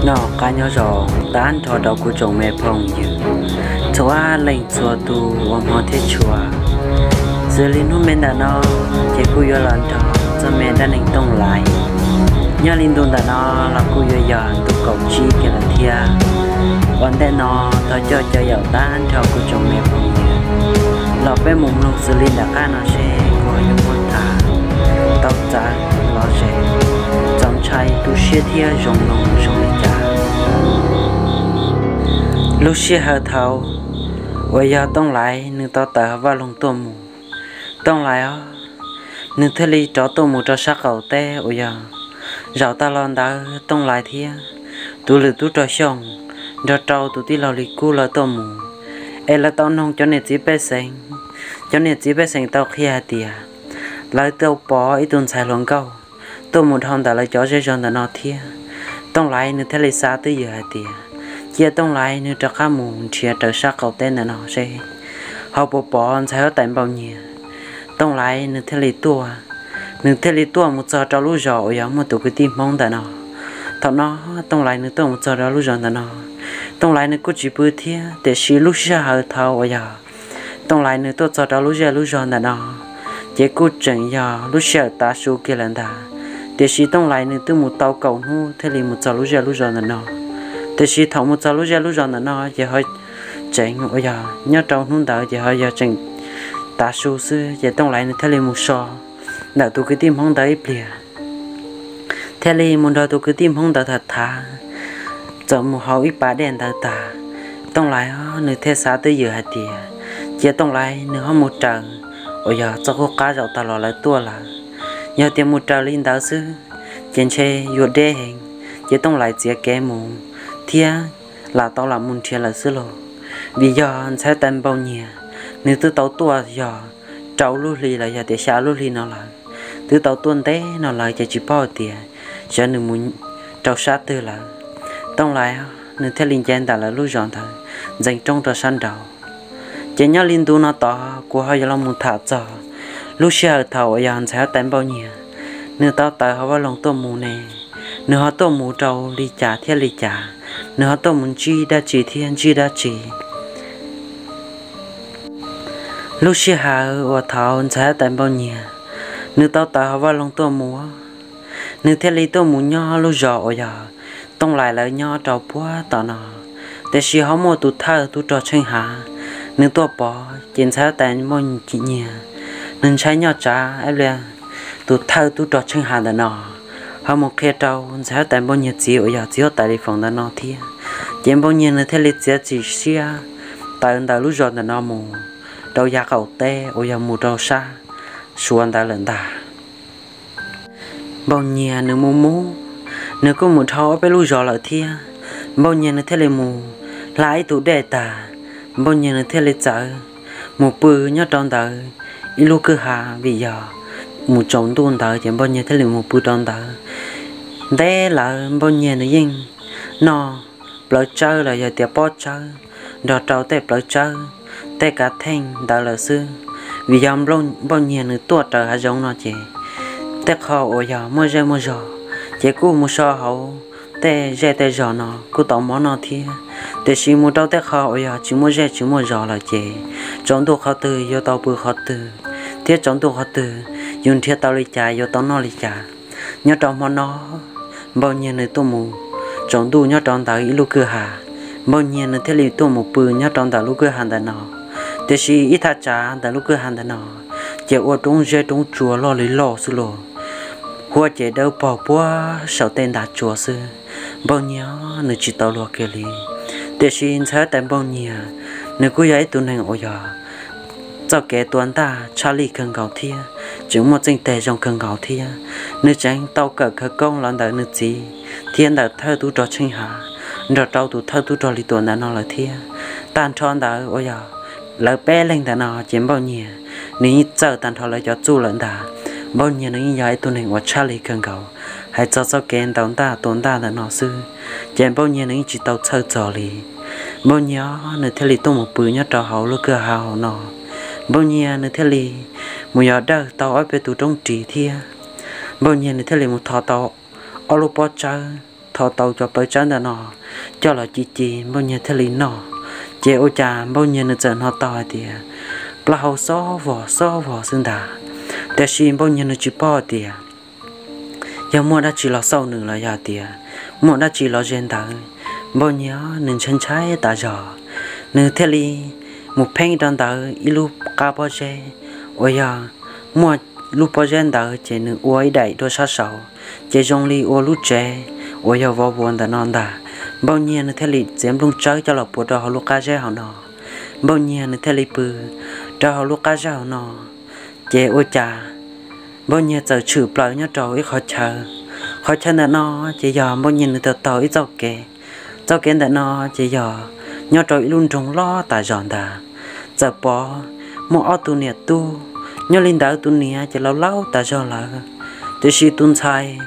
Noj qab nyob zoo tag nrho rau kuv tsoom me phooj ywg txhua leej txhua tus uas hmov thiab tshua. Xws li hnub me ntawm no ces kuj yuav los nrog txog me dab neeg Tooj Lais. Nyob li ntu ntawm no los kuj yuav yog ntu kaum tsib kiag lawm thiab. Ua ntej no thov coj cov yaum tag nrho kuv tsoom me phooj ywg los peb mus mloog xws li nram qab no seb kuv yuav muab tham tau txawv los ze, txaus ntshai tu siab thiab zoo mloog zoo li cas. Lub sij hawm thaum uas yog Tooj Lais nws tau tawm hauv vaj loog tuaj mus, Tooj Lais os, nws thiaj li rov tuaj mus rau sab qaum teb uas yog zaum tag los ntawd Tooj Lais thiab tus lwm tub rog Xyooj nrog rau tus tij laug Lis Kub lawv tuaj mus, es lawv tau noog cov niam txiv pej xeem. Cov niam txiv pej xeem tau qhia hais tias lawv tau pom ib tug ntxhais hluas nkauj tuaj mus dhau ntawm lawv cov zej zog ntawm no thiab. Tooj Lais nws thiaj li xav twj ywm hais tias cia Tooj Lais nws rov qab mus nrhiav raws sab qaum teb ntawm no seb ho puas pom ntxhais huab tais Npauj Nyiag. Tooj Lais nws thiaj li tuaj, nws thiaj li tuaj mus txog rau lub zos uas yog muaj tus kwv tij Hmoob ntawm no. Thaum no Tooj Lais nws tuaj mus txog rau lub zos ntawm no, Tooj Lais nws kuj tsis pw thiab, tiam sis lub sij hawm thaum uas yog Tooj Lais nws tuaj txog rau lub zej lub zog ntawm no ces kuj tseem yog lub sij hawm tav su kiag lawm ntag. Tiam sis Tooj Lais nws twb mus tau kaum hnub thiaj li mus txog lub zej lub zos ntawm no. Tiam sis thaum mus txog lub zej lub zos ntawm no ces ho tseem uas yog nyob rau hnub ntawd ces ho yog tseem tav su xwb, ces Tooj Lais nws thiaj li mus so ntawm tus kwv tij Hmoob ntawd ib pliag, thiaj li mus nrog tus kwv tij Hmoob ntawd tham tham, txawm mus haus ib pas dej ntawd tag, Tooj Lais os nws thiaj xav twj ywm hais tias cia Tooj Lais nws ho mus raws uas yog txoj qub qab zaum tag los lawv tuaj lawm. Yog tias mus raws li ntawd xwb ces ntshe yuav deb heev, ces Tooj Lais txiav kev mus thiab lam tau lam mus nrhiav lawm xwb lauj. Vim yog ntxhais huab tais Npauj Nyiag nws twb tau tuaj yog rau lub hli los yog tias xya lub hli no lawm, twb tau tuaj ntev no lawm ces tsis paub tias xyov nws mus rau sab twg lawm. Tooj Lais nws thiaj li nce ntawm lawv lub zos ntawd ntxeev roob rau sab nraud. Ces nyob li ntu no tod kuv ho yuav los mus tham txog lub sij hawm thaum uas yog ntxhais huab tais Npauj Nyiag nws tau tawm hauv vaj loog tuaj mus ne, nws ho tuaj mus rau li cas thiab li cas, nws ho tuaj mus ntsib dab tsi thiab ntsib dab tsi. Lub sij hawm uas thaum ntxhais huab tais Npauj Nyiag nws tau tawm hauv vaj loog tuaj mus, nws thiaj li tuaj mus nyob lub zos uas yog Tooj Lais lawv nyob rau puag tom no. Tiam sis ho muaj tus thawj tub rog Tsheej Hav nws tuaj pom ces ntxhais huab tais Npauj Nyiag nws ntshai nyob tsav ib pliag, tus thawj tub rog Tsheej Hav ntawm no ho mus qhia rau ntxhais huab tais Npauj Nyiag txiv uas yog txiv huab tais Lis Foom ntawm no thiab. Ces Npauj Nyiag nws thiaj li txiav txim siab tawm ntawm lub zos ntawm no mus rau yav qaum teb uas yog mus rau sab Suav ntawd lawm ntag. Npauj Nyiag nws mus mus, nws kuj mus dhau ob peb lub zos lawm thiab. Npauj Nyiag nws thiaj li mus hla ib tug dej tag, Npauj Nyiag nws thiaj li txawm mus pw nyob rau ntawd ib lub kwj ha, vim yog mus tsaus ntuj ntawd ces Npauj Nyiag thiaj li mus pw rau ntawd. Ntev lawm Npauj Nyiag nws yeej noj plawv tsawb los yog tias pob tsawb nrog rau tej plawv tsawb, tej kav theej ntawd lawm xwb. Vim yog Npauj Nyiag nws tuaj raws hav zoov no ces tej qho uas yog muaj zej muaj zos ces kuj mus so hauv tej zej tej zos no kuj tau mov noj thiab. Tiam sis mus rau tej qho uas yog tsis muaj zej tsis muaj zos lawm ces tsaus ntuj qhov twg yuav tau pw qhov twg, thiab tsaus ntuj qhov twg yus nrhiav tau li cas yuav tau noj li cas. Nyob rau hmo no Npauj Nyiag nws tuaj mus tsaus ntuj nyob rau ntawd ib lub kwj ha, Npauj Nyiag nws thiaj li tuaj mus pw nyob rau ntawm lub kwj ha ntawm no. Tiam sis ib thaj tsam ntawm lub kwj ha ntawm no ces ua roob zeb roob tsua loj li loj xwb lauj, huab ces dawb paug puag saum tej nta tsua xwb. Npauj Nyiag nws tsis tau luag kiag li. Tiam sis ntxhais huab tais Npauj Nyiag nws kuj yog ib tug neeg uas yog txoj kev tua ntaj tshaj lij kawg nkaus thiab tseem muaj txij tes zoo kawg nkaus thiab. Nws tseem tau kawm khawv koob los ntawm nws txiv thiab ntawm thawj tub rog Tsheej Hav nrog rau tus thawj tub rog Lis Tuam ntawm no lawm thiab. Tag nrho ntawd uas yog lawv peb leeg ntawm no ces Npauj Nyiag nws yeej txawj tag nrho lawv cov txuj lawm ntag. Npauj Nyiag nws yeej yog ib tug neeg uas tshaj lij kawg nkaus hais txog txoj kev ntaus ntaj tua ntaj ntawm no xwb, ces Npauj Nyiag nws yeej tsis tau txhawj txog li. Npauj Nyiag nws thiaj li tuaj mus pw nyob rau hauv lub kwj ha hauv no. Npauj Nyiag nws thiaj li mus yos dawj tau ob peb tus roob ris thiab. Npauj Nyiag nws thiaj li mus tho tau ob lub pob tsawb kho tau cov plawv tsawb ntawm no coj los ci ci Npauj Nyiag thiaj li noj. Ces ua cas Npauj Nyiag nws txawm hnov tau hais tias plaub hau xob vog xob vog xwb ntag, tiam sis Npauj Nyiag nws tsis paub tias yog muaj dab tsi los xauj nws los yog tias muaj dab tsi los ze ntawd. Npauj Nyiag nws ntshai ntshai tas zog, nws thiaj li mus pheej rau ntawd ib lub qab pob zeb uas yog muaj lub pob zeb ntawd ces nws ua ib daim dua sab saud, ces zoo li ua lub tsev uas yog vov vuas ntawm no ntag. Npauj Nyiag nws thiaj li txiav nplooj tsawb coj los puav rau hauv lub qab zeb hauv no. Npauj Nyiag nws thiaj li pw rau hauv lub qab zeb hauv no. Ces ua cas Npauj Nyiag txawm tshwm plaws nyob rau ib qhov chaw. Qhov chaw ntawm no ces yog Npauj Nyiag nws tau taug ib txoj kev. Txoj kev ntawm no ces yog nyob rau ib lub nroog loj tas zog ntag. Txawm pom muaj ob tug niam tub, nyob li ntawd tus niam ces laus laus tas zog lawm, tiam sis tus ntxhais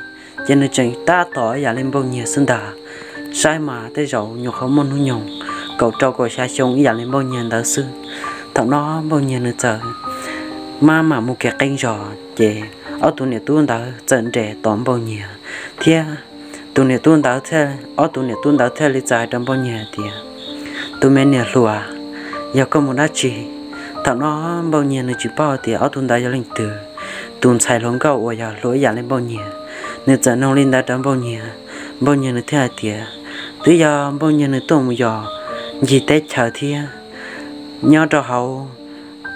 ces nws tseem tab tom yam li Npauj Nyiag xwb ntag. Saib mas tej zaum nyuam qhuav muaj hnub nyoog kaum rau kaum xya xyoo ib yam li Npauj Nyiag ntawd xwb. Thaum no Npauj Nyiag nws txawm maj mam mus kev qeeb zog ces ob tug niam tub ntawd txawm nres tos Npauj Nyiag, thiab tus niam tub ntawd thiaj, ob tug niam tub ntawd thiaj li txawm hais rau Npauj Nyiag hais tias, tus me niam hluas, yog koj mus dab tsi? Thaum no Npauj Nyiag nws tsis paub tias ob tug ntawd yog leej twg. Tus ntxhais hluas nkauj uas yog hluas ib yam li Npauj Nyiag, nws txawm nug li ntawd rau Npauj Nyiag. Npauj Nyiag nws thiaj hais tias twb yog Npauj Nyiag nws tuaj mus yos ncig teb chaws thiab, nyob rau hauv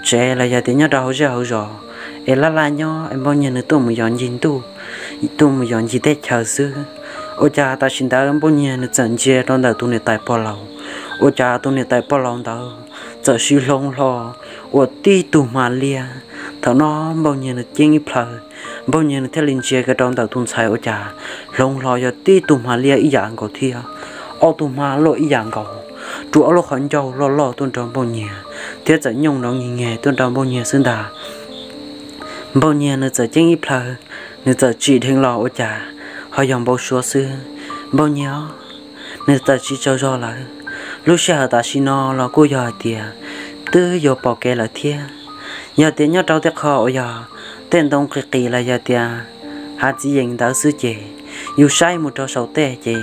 tsev los yog tias nyob rau hauv zej hauv zos es laj laj nyob es Npauj Nyiag nws tuaj mus yos ncig ntuj, tuaj mus yos ncig teb chaws xwb. Ua cas tam sim ntawd Npauj Nyiag nws txawm ntsia rau ntawm tus niam tais pog laus, ua cas tus niam tais pog laus ntawd txawm sib hloov hlo ua tib tug hma liab. Thaum no Npauj Nyiag nws ceeb ib plhaw, Npauj Nyiag nws thiaj li ntsia kiag rau ntawm tus ntxhais ua cas hloov hlo yog tib tug hma liab ib yam nkaus thiab, ob tug hma loj ib yam nkaus, rua ob lub qhov ncauj loj loj tuaj nrog Npauj Nyiag, thiab txawm nyooj nrov nyeg nyeg tuaj nrog Npauj Nyiag xwb ntag. Npauj Nyiag nws txawm ceeb ib plhaw, nws txawm tsim dheev los ua cas ho yog npau suav xwb. Npauj Nyiag nws txawm tsis tsaug zog lawm. Lub sij hawm tam sim no los kuj yog hais tias twb yuav pom kev lawm thiab. Yog tias nyob rau tej qho uas yog tej ntoo qis qis los yog tias hav txiv yees ntawd xwb ces yus saib mus rau saum tej ces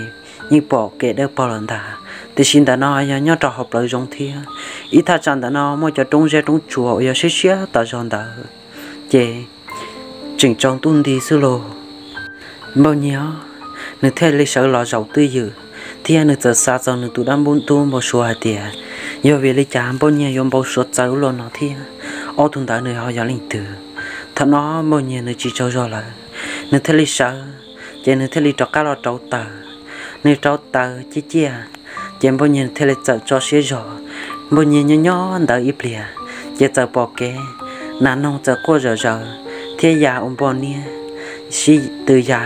yeej pom kev dawb paug lawm ntag. Tiam sis ntawm no yog nyob rau hauv plawv zoov thiab, ib thaj tsam ntawm no muaj cov roob zeb roob tsuas uas yog siab siab tas zog ntawd, ces tseem tsaus ntuj nti xwb lauj. Npauj Nyiag nws thiaj li sawv los zaum twj ywm, thiab nws txawm xav txog nws tus dab npub tub npau suav hais tias yog vim li cas Npauj Nyiag yuav npau suav txawv luaj no thiab, ob tug ntawd nws ho yog leej twg. Thaum no Npauj Nyiag nws tsis tsaug zog lawm, nws thiaj li sawv, ces nws thiaj li rov qab los rauv taws. Nws rauv taws ciaj ciaj, ces Npauj Nyiag thiaj li txawm tso siab zog. Npauj Nyiag nyob nyob ntawd ib pliag, ces txawm pom kev nas noog txawm quaj zom zaws thiab ya ua npoj niab sib tw ya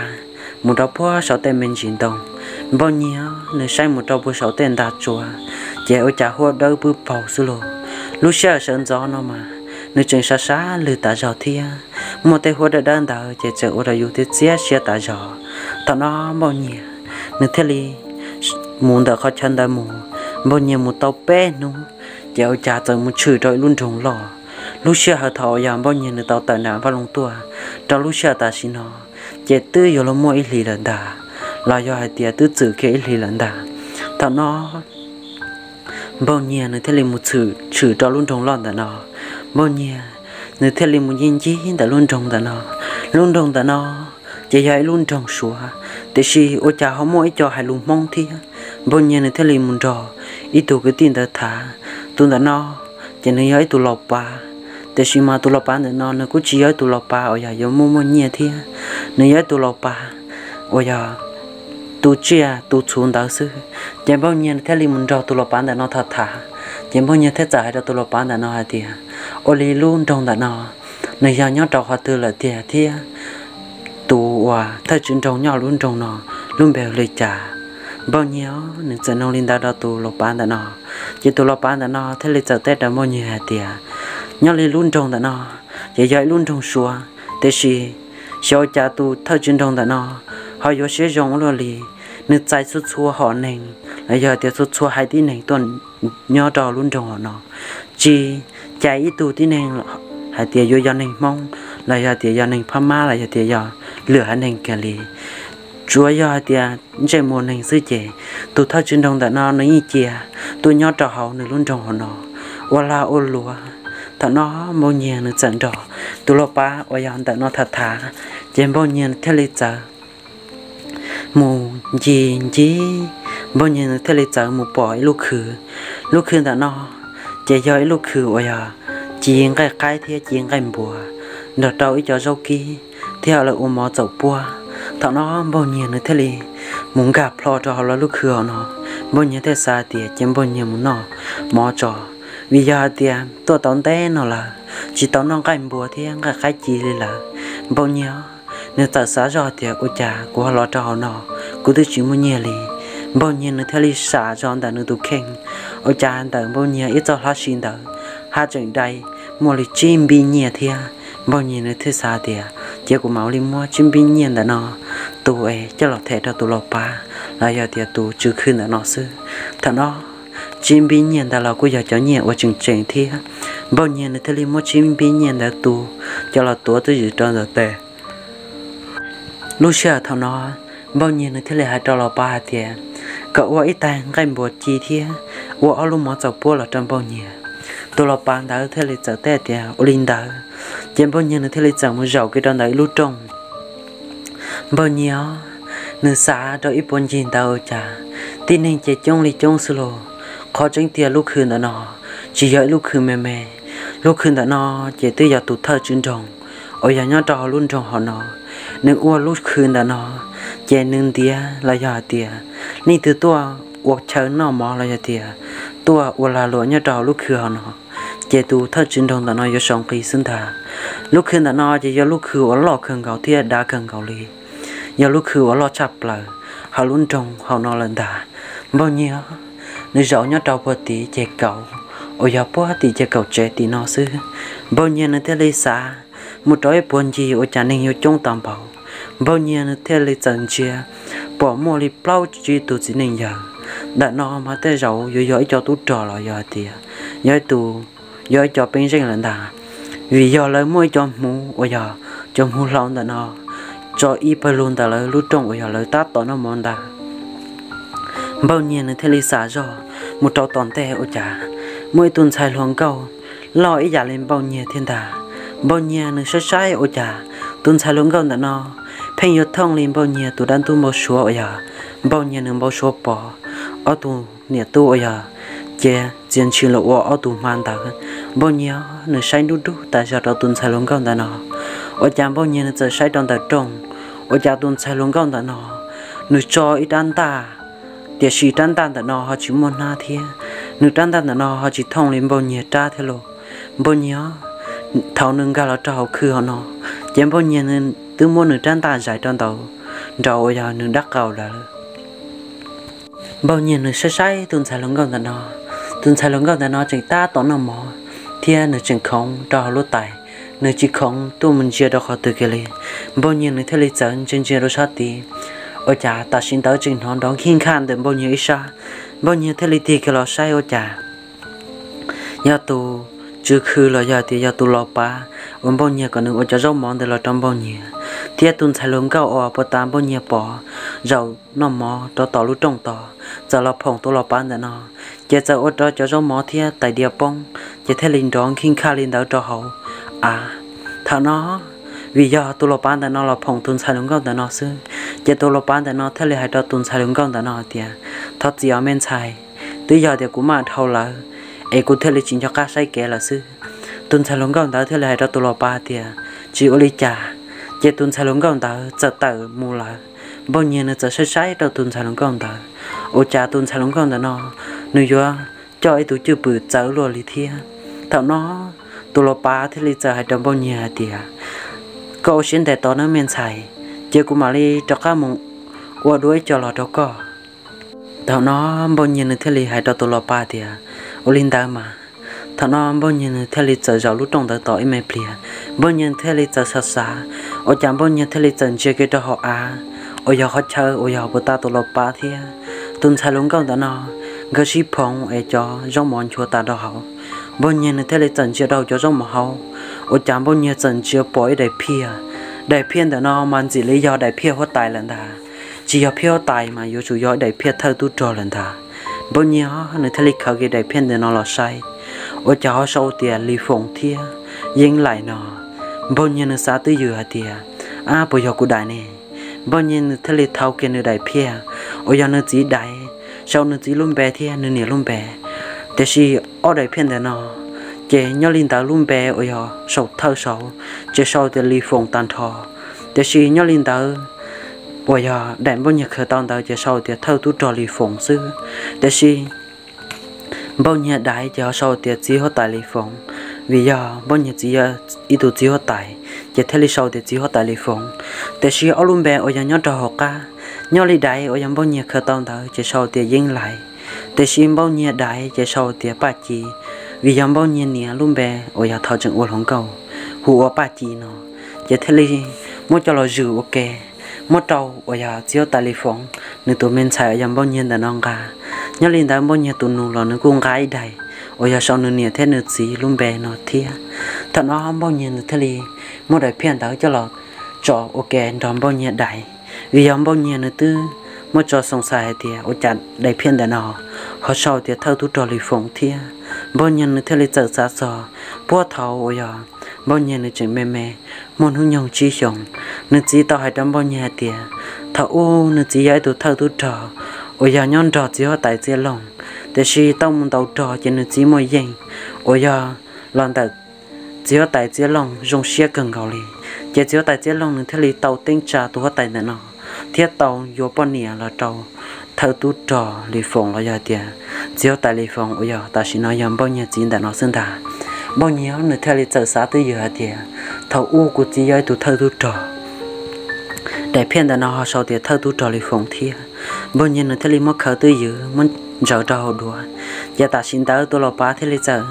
mus rau puag saum tej me ntsis ntoo. Npauj Nyiag nws saib mus rau puag saum tej nta tsua, ces ua cas huab dawb pwb paug xwb lauj. Lub sij hawm sawv ntxov no mas nws tseem sab sab lwg tas zog thiab, muaj tej huab dawb dawb ntawd ces tseem ua rau yus txiab siab tas zog. Thaum no Npauj Nyiag nws thiaj li mus ntawm qhov chaw ntawd mus. Npauj Nyiag mus tau peb hnub, ces ua cas txawm mus tshwm rau ib lub nroog loj. Lub sij hawm thaum yog Npauj Nyiag nws tau tawm nram vaj loog tuaj rau lub sij hawm tam sim no, ces twb yuav luag muaj ib hlis lawm ntag, los yog hais tias twb txwm kiag ib hlis lawm ntag. Thaum no Npauj Nyiag nws thiaj li mus tshwm tshwm rau lub nroog loj ntawm no. Npauj Nyiag nws thiaj li mus ncig ncig ntawm lub nroog ntawm no. Lub nroog ntawm no ces yog ib lub nroog Suav, tiam sis ua cas ho muaj ib co hais lus Hmoob thiab. Npauj Nyiag nws thiaj li mus nrog ib tug kwv tij ntawd tham. Tus ntawm no ces nws yog ib tug laus pav, tiam sis mas tus laus pav ntawm no nws kuj tsis yog ib tug laus pav uas yog yuav muaj muaj nyiaj thiab, nws yog ib tug laus pav uas yog tu tsiaj tu txhuv ntawd xwb. Ces Npauj Nyiag thiaj li mus nrog tus laus pav ntawm no tham tham, ces Npauj Nyiag thiaj txawm hais rau tus laus pav ntawm no hais tias, ua li lub nroog ntawm no nws yog nyob rau qhov twg lawm tiag thiab tus uas thawj tswv nroog nyob lub nroog no lub npe hu li cas? Npauj Nyiag nws txawm nug li ntawd rau tus laus pav ntawm no, ces tus laus pav ntawm no thiaj li txawm teb rau Npauj Nyiag hais tias, nyob li lub nroog ntawm no ces yog ib lub nroog Suav, tiam sis xyov ua cas tus thawj tswv nroog ntawm no ho yuav siab zoo ua luaj li, nws txais txhua txhua hom neeg los yog tias txhua txhua haiv tib neeg tuaj nyob rau lub nroog no, tsis cais ib tug tib neeg hais tias yuav yog neeg Hmoob los yog tias yog neeg Phab Mab los yog tias yog lwm haiv neeg kiag li. Tsuav yog hais tias ntsej muag neeg xwb ces tus thawj tswv nroog ntawm no nws yeej cia tuaj nyob rau hauv nws lub nroog hauv no ua lag ua luam. Thaum no Npauj Nyiag nws txawm nrog tus lau pav uas yog ntawm no tham tham, ces Npauj Nyiag nws thiaj li txawm mus ncig ncig, Npauj Nyiag nws thiaj li txawm mus pom ib lub khw. Lub khw ntawm no ces yog ib lub khw uas yog ci nqaij qaib thiab ci nqaij npua nrog rau ib co zaub kib thiab lawv ua mov txaus puab. Thaum no Npauj Nyiag nws thiaj li mus nkag plho rau hauv lawv lub khw hauv no. Npauj Nyiag thiaj xav tias cia Npauj Nyiag mus noj mov tso, vim yog hais tias tuaj tau ntev no lawm tsis tau noj nqaij npua thiab nqaij qaib ci li lawm. Npauj Nyiag nws txawm xav zoj tias ua cas kuv ho los rau hauv no, kuv twb tsis muaj nyiaj li. Npauj Nyiag nws thiaj li sam zog ntawm nws tus kheej, ua cas ntawm Npauj Nyiag ib txoj hlab si ntawd haj tseem dai muaj li tsib npib nyiaj thiab. Npauj Nyiag nws thiaj xav tias cia kuv mam li muab tsib npib nyiaj ntawm no tu es coj los them rau tus lau pav los yog tias tus tswv khw ntawm no xwb. Thaum no tsib npib nyiaj ntawd los kuj yog cov nyiaj uas tseem tseem thiab. Npauj Nyiag nws thiaj li muab tsib npib nyiaj ntawd tu coj los tuav twj ywm rau ntawm tes. Lub sij hawm thaum no Npauj Nyiag nws thiaj li hais rau lau pav hais tias kom ua ib tais nqaij npua ci thiab ua ob lub mov txaus puab los rau Npauj Nyiag. Tus lau pav ntawd thiaj li txawm teb tias ua li ntawd. Ces Npauj Nyiag nws thiaj li txawm mus zaum kiag rau ntawm ib lub rooj. Npauj Nyiag nws xav rau ib puag ncig ntawd ua cas tib neeg ces coob li coob xwb lauj. Qhov tseeb tiag lub khw ntawm no tsis yog ib lub khw me me. Lub khw ntawm no ces twb yog tus thawj tswv nroog uas yog nyob rau hauv lub nroog hauv no, nws ua lub khw ntawm no, ces nws ntiav los yog hais tias leej twg tuaj ua chaw noj mov los yog tias tuaj ua lag luam nyob rau hauv lub khw hauv no, ces tus thawj tswv nroog ntawm no yuav sau nqi xwb ntag. Lub khw ntawm no ces yog lub khw uas loj kawg nkaus thiab dav kawg nkaus li, yog lub khw uas loj tshaj plaws hauv lub nroog hauv no lawm ntag. Npauj Nyiag nws zaum nyob rau puag tim ces kaum, uas yog puag tim ces kaum tsev tim no xwb. Npauj Nyiag nws thiaj li xav mus rau ib puag ncig ua cas neeg yuav coob tag npaum. Npauj Nyiag nws thiaj li txawm ntsia pom muaj li plaub tsib tus txiv neej yawg ntawm no mas tej zaum yuav yog ib co tub rog los yog hais tias yog ib tus, yog ib co peeb zeej lawm ntag, vim yog lawv muaj ib co hmuv uas yog cov hmuv hlau ntawm no tso ib pawg lug ntawm lawv lub rooj uas yog lawv tab tom noj mov ntawd. Npauj Nyiag nws thiaj li xav zoj mus rau tom ntej ua cas muaj ib tug ntxhais hluas nkauj loj ib yam li Npauj Nyiag thiab ntag. Npauj Nyiag nws saib saib ua cas tus ntxhais hluas nkauj ntawm no pheej yuav thooj li Npauj Nyiag tus dab ntub npau suav uas yog Npauj Nyiag nws npau suav pom ob tug niam tub uas yog ces txias ntshis los ua ob tug hma ntawd. Npauj Nyiag nws saib nrub nrub tas zog rau tus ntxhais hluas nkauj ntawm no, ua cas Npauj Nyiag nws txawm saib rau ntawm rooj, ua cas tus ntxhais hluas nkauj ntawm no nws tso ib rab ntaj, tiam sis rab ntaj ntawm no ho tsis muaj hnab thiab, nws rab ntaj ntawm no ho tsis thooj li Npauj Nyiag rab thiab lauj. Npauj Nyiag thaum nws nkag los rau hauv khw hauv no, ces Npauj Nyiag nws twb muab nws rab ntaj zais rau ntawm nraum uas yog nws dab qaum lawm. Npauj Nyiag nws saib saib tus ntxhais hluas nkauj ntawm no, tus ntxhais hluas nkauj ntawm no tseem tab tom noj mov thiab nws tseem khoov rau hauv lub tais, nws tsis khoov tuaj mus ntsia rau qhov twg kiag li. Npauj Nyiag nws thiaj li txawm ntsia ntsia rau sab tid, ua cas tam sim ntawd tseem hnov nrov nkij nkhaj ntawm Npauj Nyiag ib sab. Npauj Nyiag thiaj li tig kiag los saib ua cas yog tus tswv khw los yog tias yog tus lau pav uas Npauj Nyiag kom nws ua cov zaub mov ntawd los rau Npauj Nyiag, thiab tus ntxhais hluas nkauj uas puag ta Npauj Nyiag pom zaum noj mov rau tom lub rooj tod txawm los phoom tus lau pav ntawm no, ces txawm ua rau cov zaub mov thiab tais diav poob, ces thiaj li nrov nkij nkhaj li ntawd rau hauv av. Thaum no vim yog tus lau pav ntawm no los phoom tus ntxhais hluas nkauj ntawm no xwb, ces tus lau pav ntawm no thiaj li hais rau tus ntxhais hluas nkauj ntawm no tias, thov txim os me ntxhais, twb yog tias kuv maj dhau lawm es kuv thiaj li tsis nco qab saib kev lawm xwb. Tus ntxhais hluas nkauj ntawd thiaj li hais rau tus lau pav tias, tsis ua li cas. Ces tus ntxhais hluas nkauj ntawd txawm tawm mus lawm. Npauj Nyiag nws txawm saib saib rau tus ntxhais hluas nkauj ntawd, ua cas tus ntxhais hluas nkauj ntawm no nws yuav coj ib tug cwj pwm txawv luaj li thiab. Thaum no tus lau pav thiaj li txawm hais rau Npauj Nyiag hais tias, koj ua siab ntev tos nawb me ntxhais, ces kuv mam li rov qab mus ua dua ib co los rau koj. Thaum no Npauj Nyiag nws thiaj li hais rau tus lau pav tias, ua li ntawd mas. Thaum no Npauj Nyiag nws thiaj li txawm zaum lub rooj ntawd tos ib me pliag. Npauj Nyiag thiaj li txawm xav xav, ua cas Npauj Nyiag thiaj li txawm ntsia kiag rau hauv av, uas yog qhov chaw uas yog puag ta tus lau pav thiab tus ntxhais hluas nkauj ntawm no nkawd sib phoom es cov zaub mov nchuav tas rau hauv. Npauj Nyiag nws thiaj li txawm ntsia rau cov zaub mov hauv, ua cas Npauj Nyiag txawm ntsia pom ib daim phiaj. Daim phiaj ntawm no mas ntxim li yog daim phiaj huab tais lawm ntag. tsis yog phiaj huab tais mas yuav tsum yog daim phiaj thawj tub rog lawm ntag. Npauj Nyiag nws thiaj li khaws kiag daim phiaj ntawm no los saib, ua cas ho sau tias Lis Foos thiab Yeeb Lais no. Npauj Nyiag nws xav twj ywm hais tias, ab, puas yog kuv daim ne? Npauj Nyiag nws thiaj li thau kiag nws daim phiaj uas yog nws txiv daim, sau nws txiv lub npe thiab nws niam lub npe. Tiam sis ob daim phiaj ntawm no ces nyob li ntawd lub npe uas yog saum thawj saud ces sau tias Lis Foos tag nrho. Tiam sis nyob li ntawd uas yog daim Npauj Nyiag khaws tau ntawd ces sau tias thawj tub rog Lis Foos xwb. Tiam sis Npauj Nyiag daim ces ho sau tias txiv huab tais Lis Foos, vim yog Npauj Nyiag txiv yog ib tug txiv huab tais, ces thiaj li sau tias txiv huab tais Lis Foos. Tiam sis ob lub npe uas yog nyob rau hauv qab, nyob li daim uas yog Npauj Nyiag khaws tau ntawd ces sau tias Yeeb Lais. Tiam sis Npauj Nyiag daim ces sau tias Paj Ci, vim yog Npauj Nyiag niam lub npe uas yog thaum tseem ua hluas nkauj hu ua Paj Ci no, ces thiaj li muab coj los zwm ua ke, muab rau uas yog txiv huab tais Lis Foos nws tus me ntxhais uas yog Npauj Nyiag ntawm no nqa. Nyob li ntawd Npauj Nyiag tus nus los nws kuj nqa ib daim uas yog sau nws niam thiab nws txiv lub npe no thiab. Thaum no Npauj Nyiag nws thiaj li muab daim phiaj ntawd coj los tso ua ke nrog Npauj Nyiag daim, vim yog Npauj Nyiag nws twb muab tso xoom xais hais tias ua cas daim phiaj ntawm no ho sau tias thawj tub rog Lis Foos thiab. Npauj Nyiag nws thiaj li txawm xav txog puag thaum uas yog Npauj Nyiag nws tseem me me, muaj hnub nyoog tsib xyoos, nws txiv tau hais rau Npauj Nyiag hais tias thaum ub nws txiv yog ib tug thawj tub rog uas yog nyob nrog txiv huab tais Txiaj Looj, tiam sis tau mus ntaus rog ces nws txiv muaj yeej uas yog los ntawm txiv huab tais Txiaj Looj zoo siab kawg nkaus li. Ces txiv huab tais Txiaj Looj nws thiaj li tau teeb tsa tus huab tais ntawm no thiab tau yuav poj niam los rau thawj tub rog Lis Foos los yog tias txiv huab tais Lis Foos uas yog tam sim no yog Npauj Nyiag txiv ntawm no xwb ntag. Npauj Nyiag nws thiaj li txawm xav twj ywm hais tias thaum ub kuv txiv yog ib tug thawj tub rog, daim phiaj ntawm no ho sau tias thawj tub rog Lis Foos thiab. Npauj Nyiag nws thiaj li muab khaws twj ywm muab ntsaws rau hauv duav. Ces tam sim ntawd tus lau pav thiaj li txawm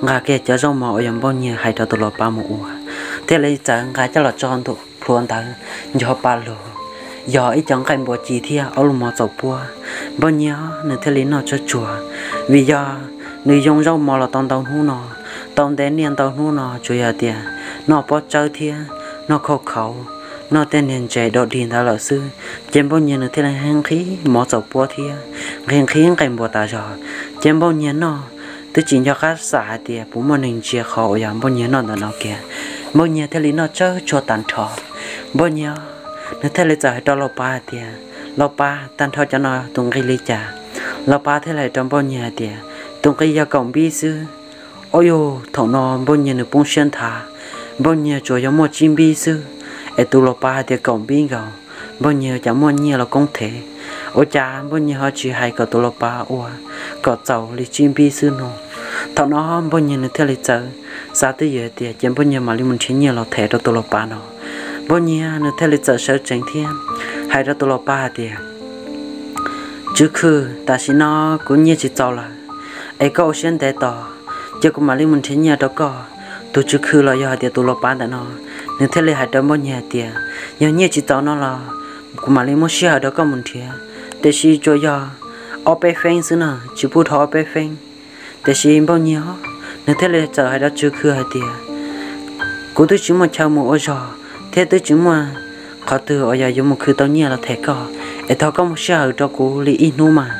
nqa kiag cov zaub mov uas yog Npauj Nyiag hais rau tus lau pav mus ua, thiaj li txawm nqa coj los tso ntua plhuav ntawd nco pa lug, yog ib co nqaij npua ci thiab ob lub mov txaus puab. Npauj Nyiag nws thiaj li noj tsawg tsuag, vim yog nws yoo zaub mov los tau ntau hnub no, tau ntev niaj ntau hnub no tsuas yog tias noj pob tsawb thiab noj khauj khauv, noj tej niag ntses dog dig ntawd lawm xwb. Ces Npauj Nyiag nws thiaj li nqhis mov txaus puab thiab nqhis nqhis nqaij npua tas zog. Ces Npauj Nyiag noj twb tsis nco qab xav hais tias puas muaj neeg ntsia qhov uas yog Npauj Nyiag noj ntawm no kiag. Npauj Nyiag thiaj li noj tsawg tsuag tag nrho. Npauj Nyiag nws thiaj li txawm hais rau lau pav hais tias, lau pav, tag nrho cov no tus nqi li cas? Lau pav thiaj li hais rau Npauj Nyiag hais tias, tus nqi yog kaum npib xwb. Ob yug, thaum no Npauj Nyiag nws poob siab nthav. Npauj Nyiag tsuas yog muaj tsib npib xwb, es tus lau pav hais tias kaum npib nkaus, Npauj Nyiag cas muaj nyiaj los koob thev. Ua cas Npauj Nyiag ho tsis hais kom tus lau pav ua kom txaus li tsib npib xwb no? Thaum no Npauj Nyiag nws thiaj li txawm xav twj ywm tias ces Npauj Nyiag mam li mus nrhiav nyiaj los them rau tus lau pav no. Npauj Nyiag nws thiaj li txawm sawv tsees thiab hais rau tus lau pav hais tias, tswv khw, tam sim no kuv nyiaj tsis txaus lawm, es koj ua siab ntev tos, ces kuv mam li mus nrhiav nyiaj rau koj. Tus tswv khw los yog hais tias tus lau pav ntawm no, nws thiaj li hais rau Npauj Nyiag hais tias, yog nyiaj tsis txaus no los kuv mam li muab sij hawm rau koj mus nrhiav, tiam sis tsuas yog ob peb feeb xwb na, tsis pub dhau ob peb feeb. Tiam sis Npauj Nyiag nws thiaj li txawm hais rau tswv khw hais tias, kuv twb tsis muaj chaw mus ua zog thiab twb tsis muaj qhov twg uas yog yuav mus khwv tau nyiaj los them koj, es thov koj muab sij hawm rau kuv li ib hnub mas,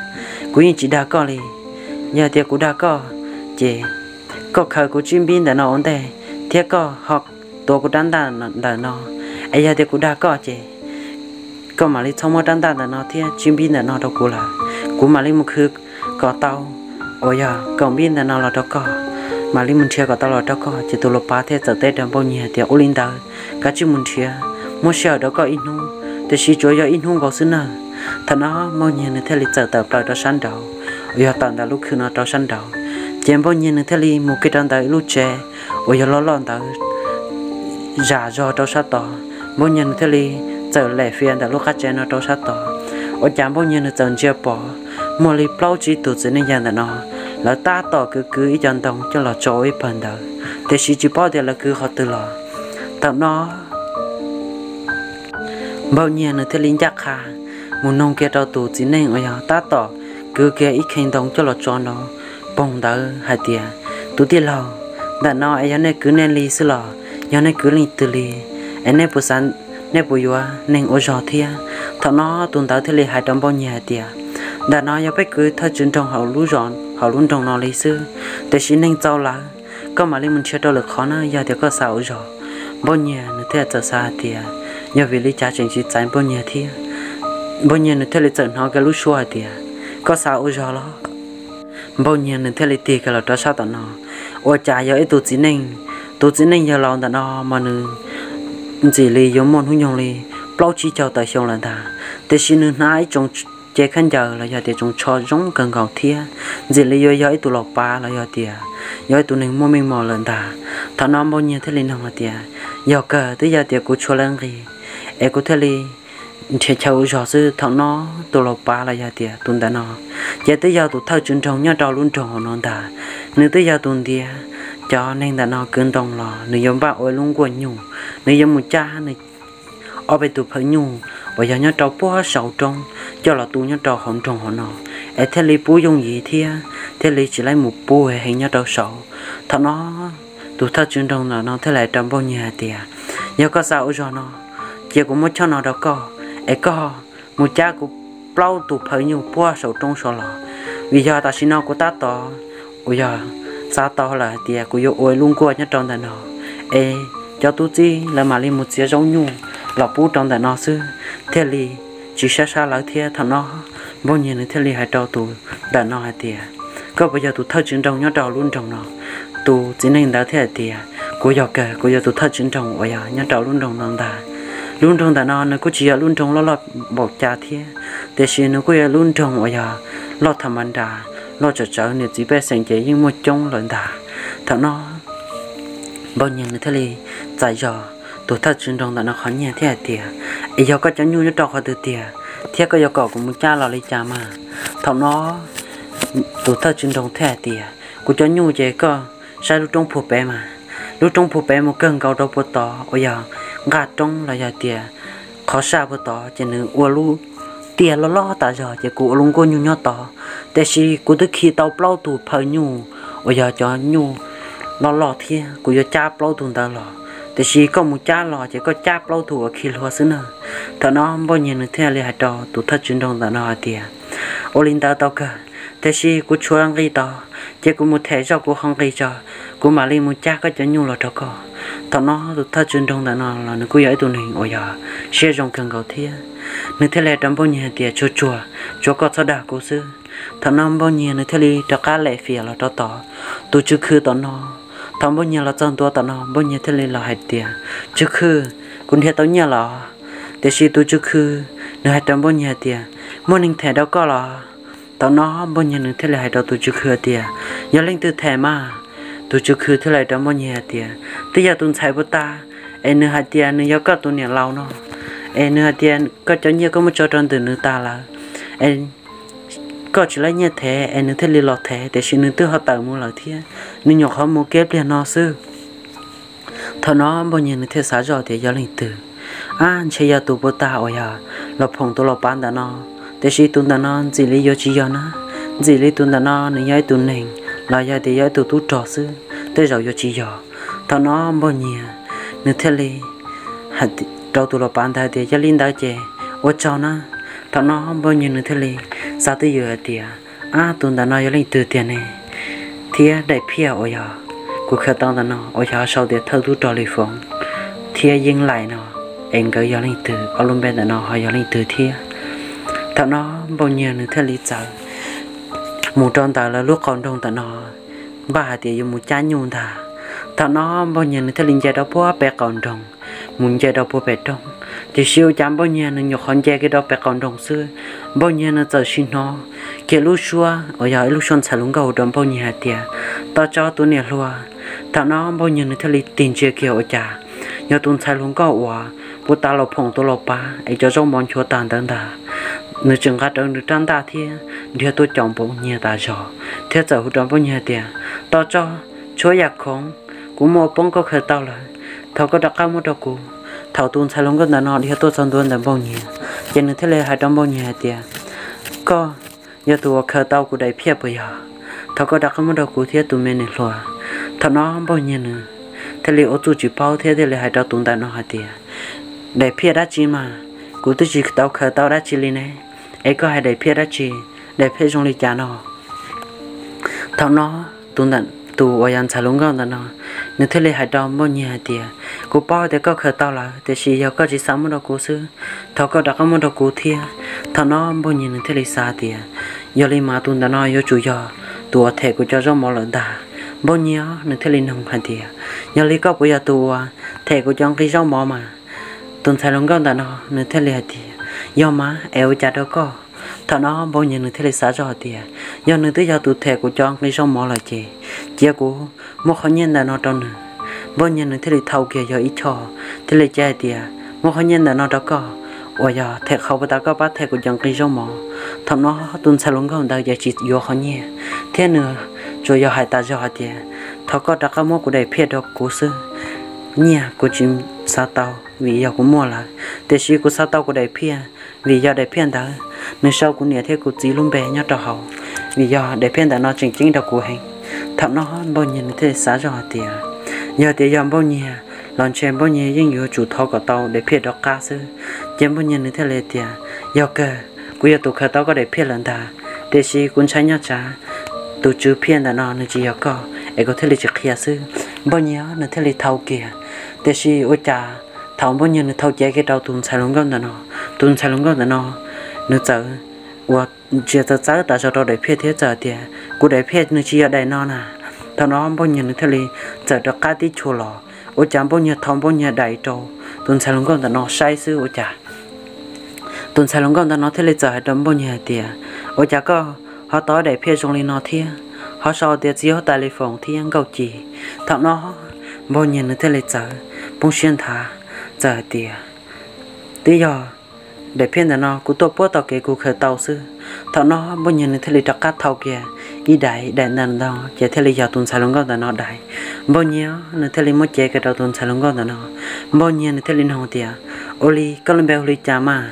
kuv yeej tsis dag koj li. Yog tias kuv dag koj, ces koj khaws kuv tsib npib ntawm no ua ntej thiab koj ho tuav kuv rab ntaj ntawm no, es yog tias kuv dag koj ces koj mam li txhob muab rab ntaj ntawm no thiab tsib npib ntawm no rau kuv lawm, kuv mam li mus khwv kom tau uas yog kaum npib ntawm no los rau koj, mam li mus nrhiav kom tau los rau koj. Ces tus lau pav thiaj txawm teb rau Npauj Nyiag tias, ua li ntawd, kav tsij mus nrhiav, muab sij hawm rau koj ib hnub, tiam sis tsuas yog ib hnub nkaus xwb na. Thaum no Npauj Nyiag nws thiaj li txawm tawm plaws rau sab nraud, uas yog tawm ntawm lub khw no rau sab nraud. Ces Npauj Nyiag nws thiaj li mus kiag rau ntawm ib lub tsev uas yog loj loj ntawd zam zog rau sab tod. Npauj Nyiag nws thiaj li txawm lem fias ntawm lub qab tsev no rau sab tod. Ua cas Npauj Nyiag nws txawm ntsia pom muaj li plaub tsib tus txiv neej yawg ntawm no, lawv tab tom kwv kwv ib co ntoo coj los tso ua ib pawg ntawd, tiam sis tsis paub tias lawv kwv qhov twg los. Thaum no Npauj Nyiag nws thiaj li ncaj qha mus noog kiag rau tus txiv neej uas yog tab tom kwv kiag ib kheej ntoo coj los tso nraud poog ntawd hais tias, tus tij laug, ntawm no es yog nej kwv nej li xwb los yog nej kwv leej twg li, es nej puas xav, nej puas yuav neeg ua zog thiab? Thaum no tus ntawd thiaj li hais rau Npauj Nyiag hais tias, ntawm no yog peb kwv thawj tswv nroog hauv lub nroog no li xwb, tiam sis neeg txaus lawm, koj mam li mus nrhiav rau lwm qhov na, yog tias koj xav ua zog. Npauj Nyiag nws thiaj txawm xav hais tias, yog vim li cas tseem tsis txais Npauj Nyiag thiab? Npauj Nyiag nws thiaj li txawm hnov kiag lub suab hais tias, koj xav ua zog los? Npauj Nyiag nws thiaj li tig kiag los rau sab tom no, ua cas yog ib tug txiv neej, tus txiv neej yawg laus ntawm no mas nws ntxim li yuav muaj hnub nyoog li plaub tsib caug tawm xyoo lawm ntag, tiam sis nws hnav ib tsoom cev khaub ncaws los yog tias tsoom tsho zoo kawg nkaus thiab ntxim li yuav yog ib tug laus pav los yog tias yog ib tug neeg muaj meej mom lawm ntag. Thaum no Npauj Nyiag thiaj li nug hais tias, yog kawg, twb yog tias kuv tshuav lawv nqi es kuv thiaj li nrhiav chaw ua zog xwb. Thaum no tus laus pav los yog tias tus ntawm no ces twb yog tus thawj tswv nroog nyob rau lub nroog no ntag. Nws twb yog tus ntiav cov neeg ntawm no kwv ntoo los nws yuav npaj ua ib lub nkuaj nyuj, nws yuav mus cab nws ob peb tus phawj nyuj uas yog nyob rau puag saum roob coj los tu nyob rau hauv nroog hauv no, es thiaj li pub yooj yim thiab thiaj li tsis laib mus pub heev nyob rau saud. Thaum no tus thawj tswv nroog ntawm no thiaj li hais rau Npauj Nyiag hais tias, yog koj xav ua zog no, cia kuv muab choj no rau koj, es koj mus cab kuv plaub tus phawj nyuj puag saum roob saud los, vim yog tam sim no kuv tab tom uas yog xav tau lawm hais tias kuv yuav ua ib lub nkuaj nyob rau ntawm no, es cov tub txib lawv mam li mus txiav zaub nyuj los pub rau ntawm no xwb, thiaj li tsis sab sab lawv thiab. Thaum no Npauj Nyiag nws thiaj li hais rau tus ntawm no hais tias, koj puas yog tus thawj tswv nroog nyob rau lub nroog no? Tus txiv neej ntawd thiaj hais tias, kuv yog kawg, kuv yog tus thawj tswv nroog uas yog nyob rau lub nroog no ntag. Lub nroog ntawm no nws kuj tsis yog lub nroog loj loj npaum cas thiab, tiam sis nws kuj yog lub nroog uas yog loj tham ma nras, loj tsawv tsawv, niam txiv pej xeem ces yeej muaj coob lawm ntag. Thaum no Npauj Nyiag nws thiaj li txais zog tus thawj tswv nroog ntawm no qhov nyiaj thiab hais tias, es yog koj cov nyuj nyob rau qhov twg tiag thiab koj yuav kom kuv mus cab los li cas mas? Thaum no tus thawj tswv nroog thiaj hais tias, kuv cov nyuj ces koj saib lub roob puag pem mas, lub roob puag pem mus kawg nkaus rau puag tod uas yog nqaj roob los yog tias qhov saj puag tod ces nws ua lub tiaj loj loj tas zog ces kuv ua lub nkuaj nyuj nyob tod. Tiam sis kuv twb khi tau plaub tug phawj nyuj uas yog cov nyuj loj loj thiab kuv yuav cab plaub tug ntawd los, tiam sis koj mus cab los ces koj cab plaub tug uas khi hlua xwb na. Thaum no Npauj Nyiag nws thiaj li hais rau tus thawj tswv nroog ntawm no hais tias, ua li ntawd tau kawg, tiam sis kuv tshuav nqi tod, ces kuv mus them zoj kuv qhov nqi tso, kuv mam li mus cab koj cov nyuj los rau koj. Thaum no tus thawj tswv nroog ntawm no los nws kuj yog ib tug neeg uas yog siab zoo kawg nkaus thiab, nws thiaj li hais rau Npauj Nyiag hais tias, tsuag tsuag, tsuav koj txhob dag kuv xwb. Thaum no Npauj Nyiag nws thiaj li rov qab lem fias los rau tom tus tswv khw tom no. Thaum Npauj Nyiag los txog ntua tom no, Npauj Nyiag thiaj li los hais tias, tswv khw, kuv nrhiav tau nyiaj los? Tiam sis tus tswv khw nws hais rau Npauj Nyiag hais tias, muaj neeg them rau koj los? Thaum no Npauj Nyiag nws thiaj li hais rau tus tswv khw hais tias, yog leej twg them mas? Tus tswv khw thiaj li hais rau Npauj Nyiag hais tias, twb yog tus ntxhais puag ta, es nws hais tias nws yog koj tus niam laus no, es nws hais tias koj cov nyiaj koj muab tso rau ntawm nws tas lawm, es koj tsis laib nyiaj them es nws thiaj li los them, tiam sis nws twb ho tawm mus lawm thiab, nws nyuam qhuav mus kiag pliag no xwb. Thaum no Npauj Nyiag nws thiaj xav zoj tias yog leej twg. Ab, ntshe yog tus puag ta uas yog los phoom tus laus pav ntawm no, tiam sis tus ntawm no ntxim li yuav tsis yog na, ntxim li tus ntawm no nws yog ib tug neeg los yog tias yog ib tug tub rog xwb, tej zaum yuav tsis yog. Thaum no Npauj Nyiag nws thiaj li hais rau tus laus pav ntawd hais tias, yog li ntawd ces ua tsaug na. Thaum no Npauj Nyiag nws thiaj li xav twj ywm hais tias, ab, tus ntawm no yog leej twg tiag ne? Thiab daim phiaj uas yog kuv khaws tau ntawm no uas yog sau tias thawj tub rog Lis Foom thiab Yeeb Lais no, es nkawd yog leej twg, ob lub npe ntawm no ho yog leej twg thiab? Thaum no Npauj Nyiag nws thiaj li txawm mus rau ntawm lawv lub qaum nroog ntawm no, npaj hais tias yuav mus cab nyuj ntag. Thaum no Npauj Nyiag nws thiaj li nce rau puag pem qaum nroog, mus nce rau puag pem roob. Tiam sis ua cas Npauj Nyiag nws nyuam qhuav nce kiag rau pem qaum nroog xwb, Npauj Nyiag nws txawm sim hnov kiag lub suab uas yog ib lub suab ntxhais hluas nkauj hu rau Npauj Nyiag hais tias, tau tso tus niam hluas. Thaum no Npauj Nyiag nws thiaj li tig ntsia kiag ua cas yog tus ntxhais hluas nkauj uas puag ta los phoom tus laus pav es cov zaub mov nchuav tag ntawd ntag. Nws tseem nqa rawv nws rab ntaj thiab nrhiav tuaj caum Npauj Nyiag tas zog, thiab txawm hu rau Npauj Nyiag hais tias, tau tso, tshuav yam khoom, kuv muaj poob koj khaws tau lawm, thov koj rov qab muab rau kuv. Thaum tus ntxhais hluas nkauj ntawm no dhia tuaj txog ntua ntawm Npauj Nyiag, ces nws thiaj li hais rau Npauj Nyiag hais tias, koj yog tus uas khaws tau kuv daim phiaj puas yog? Thov koj rov qab muab rau kuv thiab tus me niam hluas. Thaum no Npauj Nyiag nws thiaj li ua txuj tsis paub thiab thiaj li hais rau tus ntawm no hais tias, Daim phiaj dab tsi mas, kuv twb tsis tau khaws tau dab tsi li ne, es koj hais daim phiaj dab tsi? Daim phiaj zoo li cas no? Thaum no tus ntawm, tus uas yog ntxhais hluas nkauj ntawm no, nws thiaj li hais rau Npauj Nyiag hais tias, kuv paub tias koj khaws tau lawm, tiam sis yog koj tsis xav muab rau kuv xwb, thov koj rov qab muab rau kuv thiab. Thaum no Npauj Nyiag nws thiaj li xav tias, yog li mas tus ntawm no yuav tsum yog tus uas them kuv cov zaub mov lawm ntag. Npauj Nyiag nws thiaj li nug hais tias, yog li koj puas yog tus uas them kuv cov nqi zaub mov mas? Tus ntxhais hluas nkauj ntawm no nws thiaj li hais tias, yog mas, es ua cas rau koj? Thaum no Npauj Nyiag nws thiaj li xav zoj hais tias, yog nws twb yog tus them kuv cov nqi zaub mov lawm ces cia kuv muab qhov nyiaj ntawm no rau nws. Npauj Nyiag nws thiaj li thau kiag yog ib choj, thiaj li cia hais tias, muab qhov nyiaj ntawm no rau koj, uas yog them qhov puag ta koj pab them kuv cov nqi zaub mov. Thaum no tus ntxhais hluas nkauj ntawd ces tsis yuav qhov nyiaj, thiab nws tsuas yog hais tas zog hais tias, thov koj rov qab muab kuv daim phiaj rau kuv xwb, nyiaj kuv tsis xav tau vim yog kuv muaj lawm, tiam sis kuv xav tau kuv daim phiaj, vim yog daim phiaj ntawd nws sau kuv niam thiab kuv txiv lub npe nyob rau hauv, vim yog daim phiaj ntawm no tseem ceeb rau kuv heev. Thaum no Npauj Nyiag nws thiaj li xav zoj hais tias, yog tias yog Npauj Nyiag los ntshe Npauj Nyiag yeej yuav tsum thov kom tau daim phiaj rov qab xwb. Ces Npauj Nyiag nws thiaj li tias, yog kawg, kuv yog tus khaws tau koj daim phiaj lawm ntag, tiam sis kuv ntshai nyob tsam tus tswv phiaj ntawm no nws tsis yog koj es kuv thiaj li tsis qhia xwb. Npauj Nyiag nws thiaj li thau kiag, tiam sis ua cas thaum Npauj Nyiag nws thau cev kiag rau tus ntxhais hluas nkauj ntawm no, tus ntxhais hluas nkauj ntawm no nws txawm ua ntsia txawv txawv tas zog rau daim phiaj thiab txawm tias, kuv daim phiaj nws tsis yog daim no na. Thaum no Npauj Nyiag nws thiaj li txawm rov qab tib chua los, ua cas Npauj Nyiag thau Npauj Nyiag daim rau tus ntxhais hluas nkauj ntawm no saib xwb ua cas tus ntxhais hluas nkauj ntawm no thiaj li txawm hais rau Npauj Nyiag hais tias, ua cas koj ho tau daim phiaj zoo li no thiab, ho sau tias txiv huab tais Lis Foom thiab Nkauj Ci. Thaum no Npauj Nyiag nws thiaj li txawm poob siab nthav, txawm hais tias, twb yog daim phiaj ntawm no kuv tuaj puab tau kev kuv khaws tau xwb. Thaum no Npauj Nyiag nws thiaj li rov qab thau kiag ib daim, daim ntawm no ces thiaj li yog tus ntxhais hluas nkauj ntawm no daim. Npauj Nyiag nws thiaj li muab cev kiag rau tus ntxhais hluas nkauj ntawm no. Npauj Nyiag nws thiaj li nug tias, ua li koj lub npe hu li cas mas?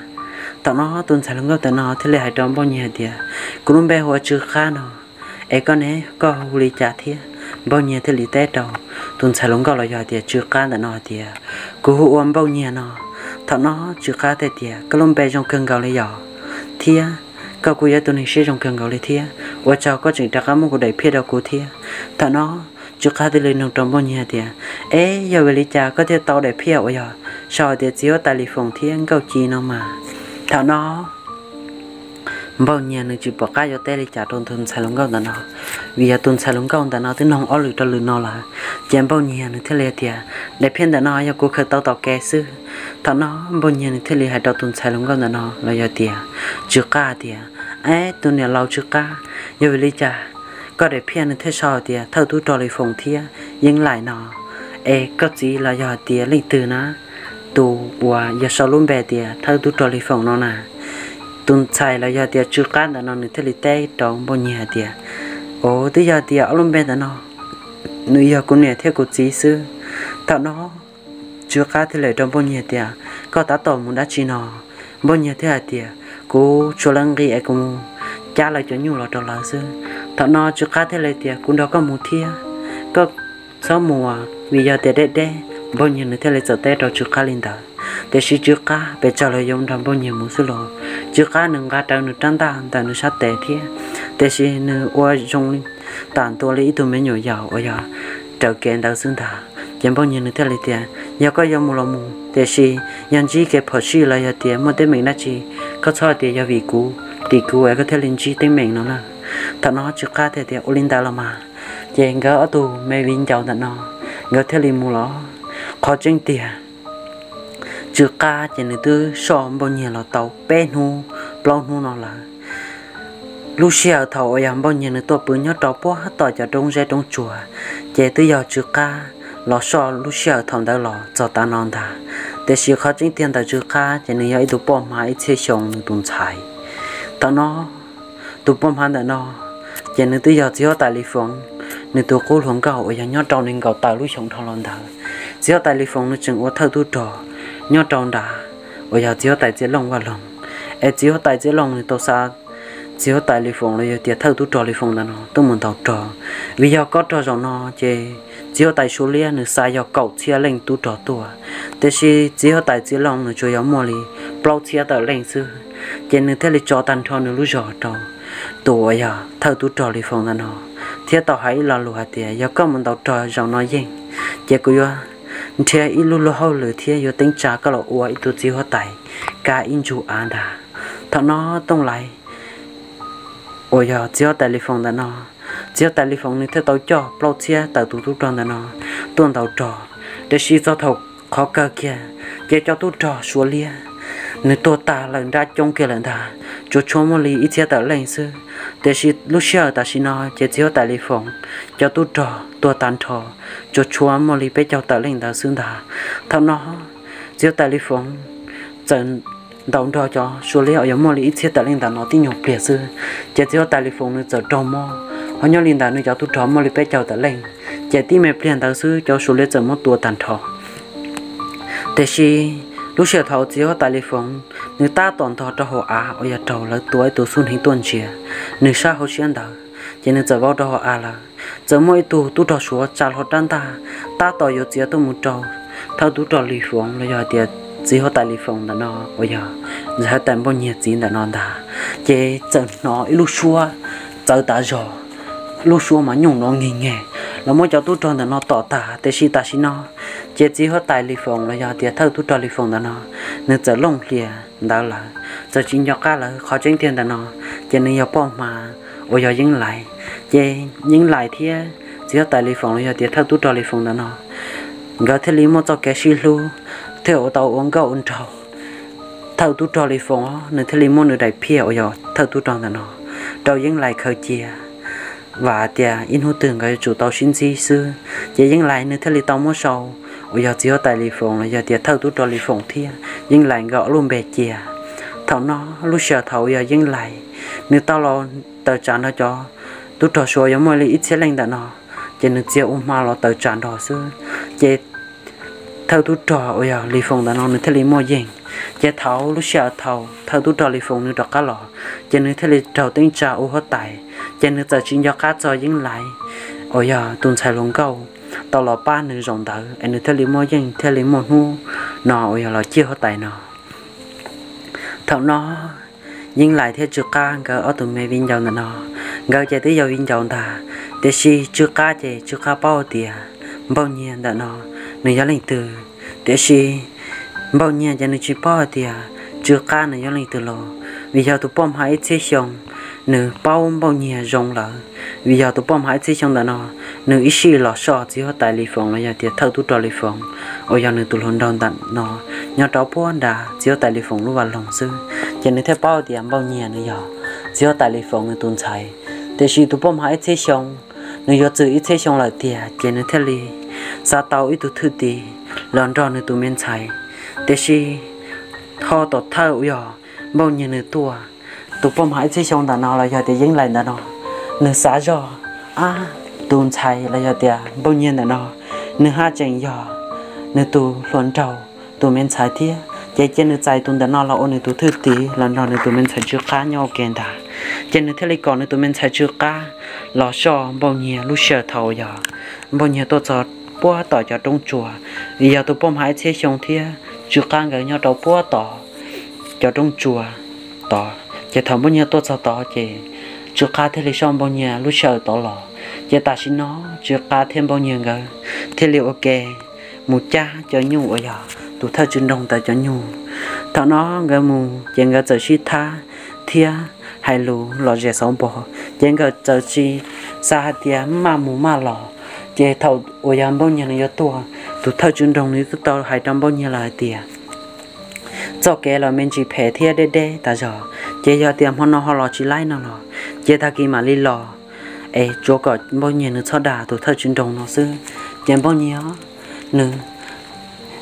Thaum no tus ntxhais hluas nkauj ntawm no thiaj li hais rau Npauj Nyiag hais tias, kuv lub npe hu ua Tsw Qab no, es koj ne, koj hu li cas thiab? Npauj Nyiag thiaj li teb rau tus ntxhais hluas nkauj los yog tias Tsw Qab ntawm no hais tias, kuv hu ua Npauj Nyiag no. Thaum no Tsw Qab thiaj tias, koj lub npe zoo kawg nkaus li yom, thiab koj kuj yog tus neeg siab zoo kawg nkaus li thiab, ua tsaug koj tseem rov qab muab kuv daim phiaj rau kuv thiab. Thaum no Tsw Qab thiaj li nug rau Npauj Nyiag tias, es yog vim li cas koj thiaj tau daim phiaj uas yog sau hais tias txiv huab tais Lis Foom thiab Nkauj Ci no mas? Thaum no Npauj Nyiag nws tsis pom qab yuav teb li cas rau tus ntxhais hluas nkauj ntawm no, vim yog tus ntxhais hluas nkauj ntawm no twb nug ob lwm rau lwm no lawm. Ces Npauj Nyiag nws thiaj li tias, daim phiaj ntawm no yog kuv khaws tau tom kev xwb. Thaum no Npauj Nyiag nws thiaj li hais rau tus ntxhais hluas nkauj ntawm no los yog tias Tsw Qab tias, es tus niam laus Tsw Qab, yog vim li cas koj daim phiaj nws thiaj sau tias thawj tub rog Lis Foom thiab Yeeb Laim no, es koj txiv los yog tias leej twg na, tus uas yog sau lub npe tias thawj tub rog Lis Foom no na? Tus ntxhais los yog tias Tsw Qab ntawm no nws thiaj li teb rau Npauj Nyiag hais tias, o, twb yog tias ob lub npe ntawm no nws yog kuv niam thiab kuv txiv xwb. Thaum no Tsw Qab thiaj li rau Npauj Nyiag tias, koj tab tom mus dab tsi no? Npauj Nyiag thiaj hais tias, kuv tshuav lawv nqi es kuv mus cab lawv cov nyuj los rau lawv xwb. Thaum no Tsw Qab thiaj li tias, kuv nrog koj mus thiab, koj txhob mus vim yog tias deb deb. Npauj Nyiag nws thiaj li txawm teb rau Tsw Qab li ntawd. Tiam sis Tsw Qab pes tsawg los yuav nrog Npauj Nyiag mus xwb los. Tsw Qab nws nqa rawv nws rab ntaj ntawm nws sab tes thiab, tiam sis nws ua zoo li tam ntua li ib tug me nyuam yaus uas yog raws kev ntawd xwb ntag. Ces Npauj Nyiag nws thiaj li tias, yog koj yuav mus los mus, tiam sis yog ntsib kev phom sij los yog tias muaj teeb meem dab tsi, koj txhob hais tias yog vim kuv, tim kuv es koj thiaj li ntsib teeb meem no na. Thaum no Tsw Qab thiaj tias, ua li ntawd los mas. Ces nkawd ob tug me viv ncaus ntawm no, nkawd thiaj li mus los. Qhov tseeb tiag, Tsw Qab ces nws twb soj Npauj Nyiag los tau peb hnub plaub hnub no lawm. Lub sij hawm thaum uas yog Npauj Nyiag nws tuaj pw nyob rau puag tom cov roob zeb roob tsuag, ces twb yog Tsw Qab los soj lub sij hawm thaum ntawd los txog tav no ntag. Tiam sis qhov tseeb tiag ntawm Tsw Qab ces nws yog ib tug poj hmab ib txhiab xyoo nws tus ntxhais. Thaum no tus poj hmab ntawm no ces nws twb yog txiv huab tais Lis Foom nws tus qub hluas nkauj uas yog nyob rau nees nkaum tawm lub xyoo dhau los ntawd. Txiv huab tais Lis Foom nws tseem ua thawj tub rog nyob rau nrad uas yog txiv huab tais Txiaj Looj vaj loog, es txiv huab tais Txiaj Looj nws tau xa txiv huab tais Lis Foom los yog tias thawj tub rog Lis Foom ntawm no tuaj mus ntaus rog, vim yog kob rog zaum no ces txiv huab tais Suav Liab nws xa yog kaum txhiab leej tub rog tuaj, tiam sis txiv huab tais Txiv Loo nws tsuas yog muaj li plaub txhiab tawm leej xwb. Ces nws thiaj li tso tag nrho nws lub zog rau tus uas yog thawj tub rog Lis Foom ntawm no, thiab tau hais ib lo lus hais tias, yog koj mus ntaus rog zaum no yeej, ces kuv yuav nrhiav ib lub luag hauj lwm thiab yuav teeb tsa koj los ua ib tug txiv huab tais kab ib ntsug av ntag. Thaum no Tooj Lais uas yog txiv huab tais Lis Foom ntawm no, txiv huab tais Lis Foom nws thiaj tau coj plaub txhiab tawm tus tub rog ntawm no tuaj ntaus rog. Tiam sis txog thaum qhov kawg kiag, ces cov tub rog Suav Liab nws tuag tag lawm nrab coob kiag lawm ntag, tsuas tshuav muaj li ib txhiab tawm leej xwb. Tiam sis lub sij hawm tam sim no ces txiv huab tais Lis Foom cov tub rog tuag tag nrho, tsuas tshuav muaj li peb caug tawm leej ntawd xwb ntag. Thaum no txiv huab tais Lis Foom txawm ntaus nrog cov Suav Liab uas yog muaj li ib txhiab tawm leej ntawm no tib nyuag pliag xwb, ces txiv huab tais Lis Foom nws txawm raug mob, ho nyob li ntawd nws cov tub rog muaj li peb caug tawm leej, ces tib me pliag ntawd xwb cov Suav Liab txawm muab tua tag nrho. Tiam sis lub sij hawm thaum txiv huab tais Lis Foom nws tab tom ntog rau hauv av uas yog raug lawv tua ib tug xub hneev tuaj ntsia, nws sab hauv siab ntawd, ces nws txawm vau rau hauv av lawm. Txawm muaj ib tug tub rog Suav tsa hlo rab ntaj, tab tom yuav txiav tuaj mus rau thawj tub rog Lis Foom los yog hais tias txiv huab tais Lis Foom ntawm no uas yog ntxhais huab tais Npauj Nyiag txiv ntawm no ntag. Ces txawm hnov ib lub suab txawv tas zog, lub suab mas nyooj no nkeeg nkeeg los muab cov tub rog ntawm no tom tag. Tiam sis tam sim no ces txiv huab tais Lis Foom los yog tias thawj tub rog Lis Foom ntawm no, nws txawm looj hlias ntawd lawm, txawm tsis nco qab lawm. Qhov tseeb tiag ntawm no ces nws yog poj hma uas yog Yeeb Lais. Ces Yeeb Lais thiab txiv huab tais Lis Foom los yog tias thawj tub rog Lis Foom ntawm no, nkawd thiaj li muaj txoj kev sib hlub, thiaj ua tau ua nkauj ua nraug. Thawj tub rog Lis Foom nws thiaj li muab nws daim phiaj uas yog thawj tub rog ntawm no rau Yeeb Lais khaws cia, vam tias ib hnub twg nkawd yuav tsum tau sib ntsib xwb. Ces Yeeb Lais nws thiaj li tau muab sau uas yog txiv huab tais Lis Foom los yog tias thawj tub rog Lis Foom thiab Yeeb Lais nkawd ob lub npe cia. Thaum no lub sij hawm thaum uas yog Yeeb Lais nws tau los tawm tsam nrog cov tub rog Suav yog muaj li ib txhiab leej ntawm no, ces nws txia ua hma los tawm tsam nrog xwb. Ces thawj tub rog uas yog Lis Foom ntawm no nws thiaj li muaj yeej. Ces thaum lub sij hawm thaum thawj tub rog Lis Foom nws rov qab los, ces nws thiaj li raug teeb tsa ua huab tais. Ces nws txawm tsis nco qab txog Yeeb Lais uas yog tus ntxhais hluas nkauj tau los pab nws zaum ntawd es nws thiaj li muaj yeej thiaj li muaj hnub no uas yog los ciaj huab tais no. Thaum no Yeeb Lais thiab Tsw Qab nkawd ob tug me viv ncaus ntawm no, nkawd ces twb yog viv ncaus ntag. Tiam sis Tsw Qab ces Tsw Qab paub tias Npauj Nyiag ntawm no nws yog leej twg, tiam sis Npauj Nyiag ces nws tsis paub hais tias Tsw Qab nws yog leej twg los, vim yog tus poj hma ib txhiab xyoo nws paub Npauj Nyiag zoo lawm. Vim yog tus poj hma ib txhiab xyoo ntawm no nws ib sij los soj txiv huab tais Lis Foom los yog tias thawj tub rog Lis Foom uas yog nws tus hluas nraug ntawm no nyob rau puag nram txiv huab tais Lis Foom lub vaj loog xwb, ces nws thiaj paub tias Npauj Nyiag nws yog txiv huab tais Lis Foom nws tus ntxhais. Tiam sis tus poj hma ib txhiab xyoo nws yuav txwm ib txhiab xyoo lawm tiag, ces nws thiaj li xav tau ib tug thwj tim los nrog nws tus me ntxhais. Tiam sis ho tom thawj uas yog Npauj Nyiag nws tuaj, tus poj hma ib txhiab xyoo ntawm no los yog tias Yeeb Lais ntawm no, nws xav zog ab tus ntxhais los yog tias Npauj Nyiag ntawm no, nws haj tseem yog nws tus hluas nraug tus me ntxhais thiab, ces cia nws txais tus ntawm no los ua nws tus thwj tim los nrog nws tus me ntxhais Tsw Qab nyob ua ke ntag. Ces nws thiaj li kom nws tus me ntxhais Tsw Qab los soj Npauj Nyiag lub sij hawm thaum yog Npauj Nyiag tuaj txog puag tom cov roob tsuas, vim yog tus poj hma ib txhiab xyoo thiab Tsw Qab nkawd nyob rau puag tom cov roob tsuas tod. Ces thaum Npauj Nyiag tuaj txog tod ces Tsw Qab thiaj li soj Npauj Nyiag lub sij hawm tod los. Ces tam sim no Tsw Qab thiab Npauj Nyiag nkawd thiaj li ua ke mus cab cov nyuj uas yog tus thawj tswj nroog ntawd cov nyuj. Thaum no nkawd mus ces nkawd txawm sib thab thiab hais lus lom zem xauv npo, ces nkawd txawm tsis xav hais tias maj mus maj los. Ces thaum uas yog Npauj Nyiag nws yuav tuaj, tus thawj tswj nroog nws twb tau hais rau Npauj Nyiag lawm hais tias txoj kev los me ntsis phem thiab deb deb tas zog, ces yog tias hmo no ho los tsis laib no los, ces tag kis mam li los, es tsuav kom Npauj Nyiag nws txhob dag tus thawj tswj nroog no xwb. Ces Npauj Nyiag nws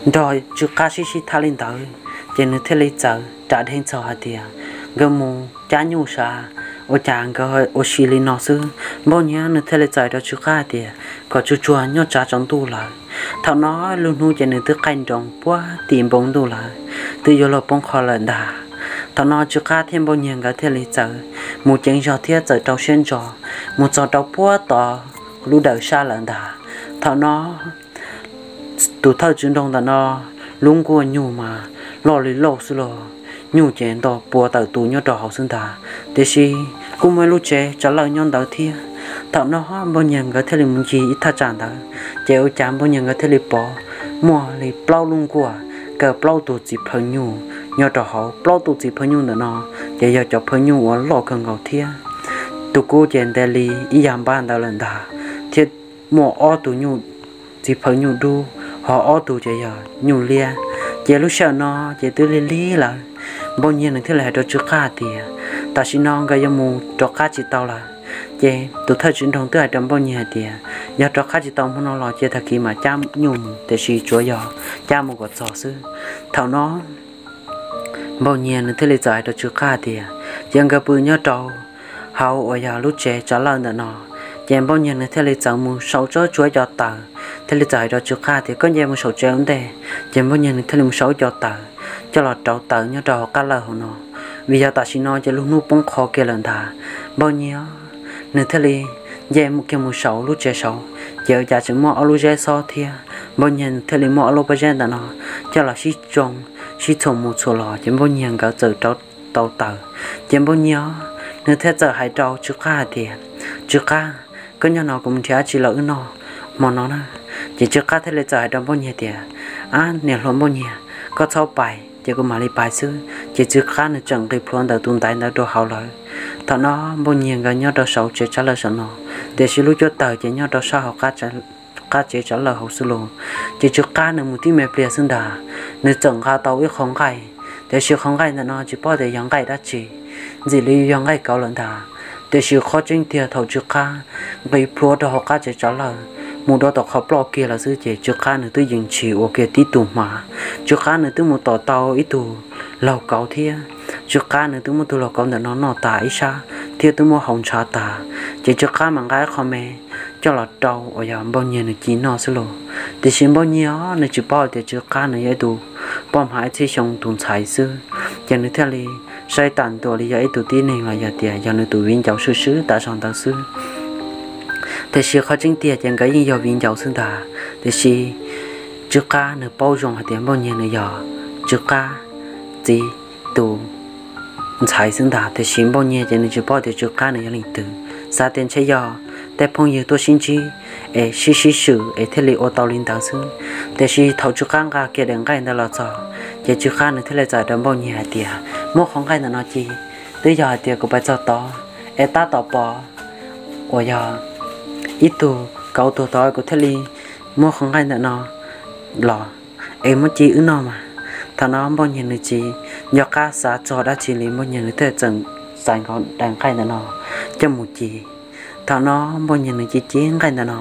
nrog Tsw Qab sib sib thab li ntawd, ces nws thiaj li txawm ras dheev txog hais tias nkawd mus cab nyuj sav, ua cas nkawd ua si li no xwb. Npauj Nyiag nws thiaj li txais rau Tsw Qab hais tias kom tsuag tsuag nyob tsav tsaus ntuj lawm. Thaum no lub hnub ces nws twb qaij nroos puag tim npoo ntuj lawm, twb yuav luag poob qho lawm ntag. Thaum no Tsw Qab thiab Npauj Nyiag nkawd thiaj li txawm mus ceev zog thiab txawm rau siab ntso mus txog rau puag tod lub dawm sab lawm ntag. Thaum no tus thawj tswv nroog ntawm no lub nkuaj nyuj mas loj li loj xwb los, nyuj ces nto pua tawm tus nyob rau hauv xwb ntag, tiam sis kuj muaj ib lub tsev tsav lawj nyob ntawd thiab. Thaum no Npoj Nyiag nkawd thiaj li mus ncig ib thaj tsam ntawd, ces ua cas Npoj Nyiag nkawd thiaj li pom muaj li plaub lub nkuaj kaw plaub tus txiv phaw nyuj nyob rau hauv. Plaub tus txiv phaw nyuj ntawm no ces yog cov phaw nyuj uas loj kawg nkaus thiab. Tus kub ces ntev li ib yam npab ntawd lawm ntag, thiab muaj ob tug nyuj txiv phaw nyuj dub, ho ob tug ces yog nyuj liab. Ces lub sij hawm no ces twb lig lig lawm, Npoj Nyiag nws thiaj li hais rau Tsw Qab tias, tam sim no nkawd yuav mus rov qab tsis tau lawm. Ces tus thawj tswv nroog twb hais rau Npoj Nyiag hais tias, yog rov qab tsis tau hmo no los cia tag kis mam cab nyuj mus, tiam sis tsuav yog cab mus kom txog xwb. Thaum no Npoj Nyiag nws thiaj li txawm hais rau Tsw Qab tias, cia nkawd pw nyob rau hauv uas yog lub tsev tsav lawj ntawm no. Ces Npoj Nyiag nws thiaj li txawm mus sau tsawb tsuav cov taws, thiaj li txawm hais rau Tsw Qab tias, koj nce mus saum tsev ua ntej. Ces Npoj Nyiag nws thiaj li mus sau cov taws coj los rauv taws nyob rau hauv qab lawj hauv no, vim yog tam sim no ces lub hnub poob qho kiag lawm ntag. Npoj Nyiag nws thiaj li nce mus kiag mus saum lub tsev saud, ces ua cas tseem muaj ob lub zeb xob thiab. Npoj Nyiag nws thiaj li muab ob lub pob zeb ntawm no coj los sib tsoo sib txhuam mus txhuam los, ces Npoj Nyiag nkawd txawm rauv tau taws. Ces Npoj Nyiag nws thiaj txawm hais rau Tsw Qab hais tias, Tsw Qab, koj nyob no kuv mus nrhiav dab tsi los wb noj hmo no na? Ces Tsw Qab thiaj li txawm hais rau Npoj Nyiag tias, ab, niam hluas Npoj Nyiag, koj txhob pais, ces kuv mam li pais xwb. Ces Tsw Qab nws txawm nqis plhuav ntawm tus ntaiv ntawd rau hauv lawm. Thaum no Npoj Nyiag nkawd nyob rau saum tsev tsav lawj saum no, tiam sis lub cuab taws ces nyob rau sab hauv qab tsev tsav lawj hauv xwb los. Ces Tsw Qab nws mus tib me pliag xwb ntag, nws txawm nqa tau ib qho nqaij, tiam sis qhov nqaij ntawm no tsis paub tias yog nqaij dab tsi, ntxim li yog nqaij kauv lawm ntag. Tiam sis qhov tseeb tiag thaum Tsw Qab nqis plhuav rau hauv qab tsev tsav lawj mus rau tom qhov ploj kiag lawm xwb, ces Tsw Qab nws twb yeej tshis ua kiag tib tug hma. Tsw Qab nws twb mus tom tau ib tug laug kauv thiab, Tsw Qab nws twb muab tug laug kauv ntawm no noj tas ib sab thiab twb muab hau ntshav tas. Ces Tsw Qab mam nqa ib qho me coj los rau uas yog Npoj Nyiag nws ci noj xwb los. Tiam sis Npoj Nyiag nws tsis paub tias Tsw Qab nws yog ib tug poj hmab ib txhiab xyoo tus ntxhais xwb, ces nws thiaj li saib tam ntua li yog ib tug tib neeg los yog tias yog nws tus viv ncaus swb swb tas zog ntawd xwb. Tiam sis qhov tseeb tiag ces nkawd yeej yog viv ncaus xwb ntag. Tiam sis Tsw Qab nws paub zoo hais tias Npoj Nyiag nws yog Tsw Qab txiv tus ntxhais xwb ntag, tiam sis Npoj Nyiag ces nws tsis paub tias Tsw Qab nws yog leej twg, xav tias ntshe yog tej phooj ywg tuaj sib ntsib es sib sib swm es thiaj li ua tau li ntawd xwb. Tiam sis thaum Tsw Qab nqa kiag daim nqaij ntawd los txog, ces Tsw Qab nws thiaj li txawm rau Npoj Nyiag hais tias, muab qhov nqaij ntawm no ci, twb yog hais tias kuv pais txog tod es tab tom pom uas yog ib tug kauv tuag tod kuv thiaj li muab qhov nqaij ntawm no los es muab ci wb noj mas. Thaum no Npoj Nyiag nws tsis nco qab xav txog dab tsi li, Npoj Nyiag nws thiaj txawm txais nkaus daim nqaij ntawm no coj mus ci. Thaum no Npoj Nyiag nws ci ci nqaij ntawm no,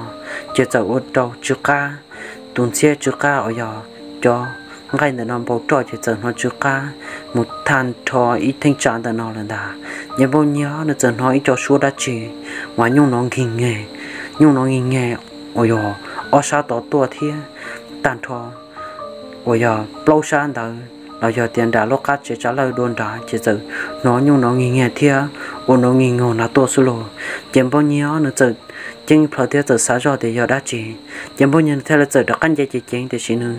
ces txawm ua rau Tsw Qab tus ntxhiab Tsw Qab uas yog cov nqaij ntawm no npau roj, ces txawm hnov Tsw Qab mus tag nrho ib theej tsa ntawm no lawm ntag. Ces Npoj Nyiag nws txawm hnov ib co suab dab tsi mas nyuj nov nkig nyeg, nyuj nov nkig nyeg uas yog ob sab tod tuaj thiab tag nrho uas yog plaub sab ntawd los yog tias nram lub qab tsev tsav lawj dua nrad, ces txawm hnov nyuj nov nkig nyeg thiab ua nov nkig nyeg nrad tuaj xwb los. Ces Npoj Nyiag nws txawm ceeb plhaws thiab txawm xav zoj tias yog dab tsi. Ces Npoj Nyiag nws thiaj li txawm rov qab nce ceev ceev, tiam sis nws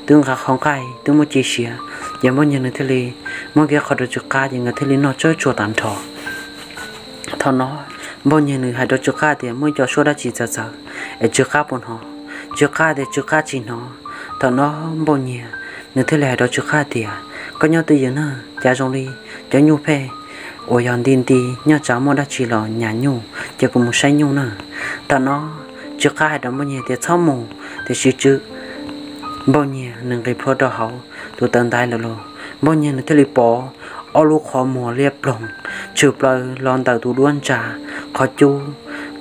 twb nqa qhov nqaij twb muab ci siav. Ces Npoj Nyiag nws thiaj li muab kiag qhov rau Tsw Qab, ces nkawd thiaj li noj tsawb tsuag tag nrho. Thaum no Npoj Nyiag nws hais rau Tsw Qab tias muaj ib co suab dab tsi txawv txawv es Tsw Qab puas hnov. Tsw Qab tias Tsw Qab tsis hnov. Thaum no Npoj Nyiag nws thiaj li hais rau Tsw Qab tias, koj nyob twj ywm na, cas zoo li cov nyuj pheej uas yog nti nti nyob tsav muaj dab tsi los nyas nyuj, ces kuv mus saib nyuj na. Thaum no Tsw Qab hais rau Npoj Nyiag tias txhob mus, tiam sis Tsw Npoj Nyiag nws nqis plhuav rau hauv tus taws ntaiv lawm los, Npoj Nyiag nws thiaj li pom ob lub qhov muag liab ploog tshwm plaws los ntawm tus duab ntsa qhov cub,